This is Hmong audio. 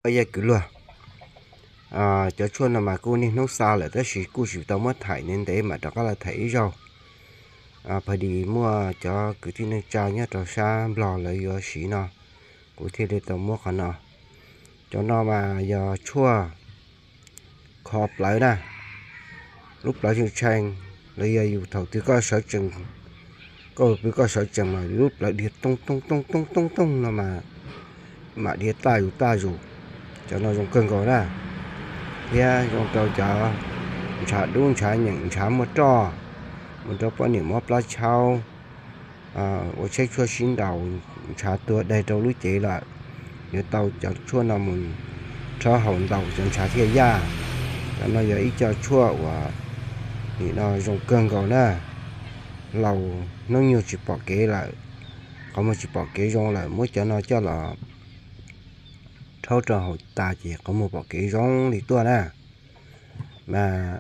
Yaj kwv luag, cov tshuaj no mas kuj niaj hnub xa lawm tab sis kuj tsis tau muab thaij ntev ntev, mam rov qab los thaij ib zaug. Pha dis muaj cov kwv tij neej tsa nyob rau sab Nplog lawv yuav siv no, kuv thiaj li tau muab qhov no. Cov no mas yog tshuaj kho plawv na. Lub plawv tshee tshee, los yog yus thaum twg koj sawv tsees, koj pw koj sawv tsees mas lub plawv dhia tooj tooj tooj tooj tooj tooj no mas mam dhia taj zus taj zus. Cov no zoo kawg nkaus na, thiab zoo rau cov ntshav dub ntshav nyeem ntshav muaj roj, mus rau poj niam mob plab tshaub, ua tsheb tshuaj sib nraus, ntshav tuag daig rau lub cev lawm, yuav tau cov tshuaj no mus rhaub haus ntaus cov ntshav thiaj yaj. Cov no yog ib co tshuaj uas nim no zoo kawg nkaus na. Laus hnub nyoog tsis pom kev lawm, qhov muag tsis pom kev zoo lawm, muab cov no coj los rhaub rau haus tas ces qhov muag pom kev zoo li tuaj na. Mas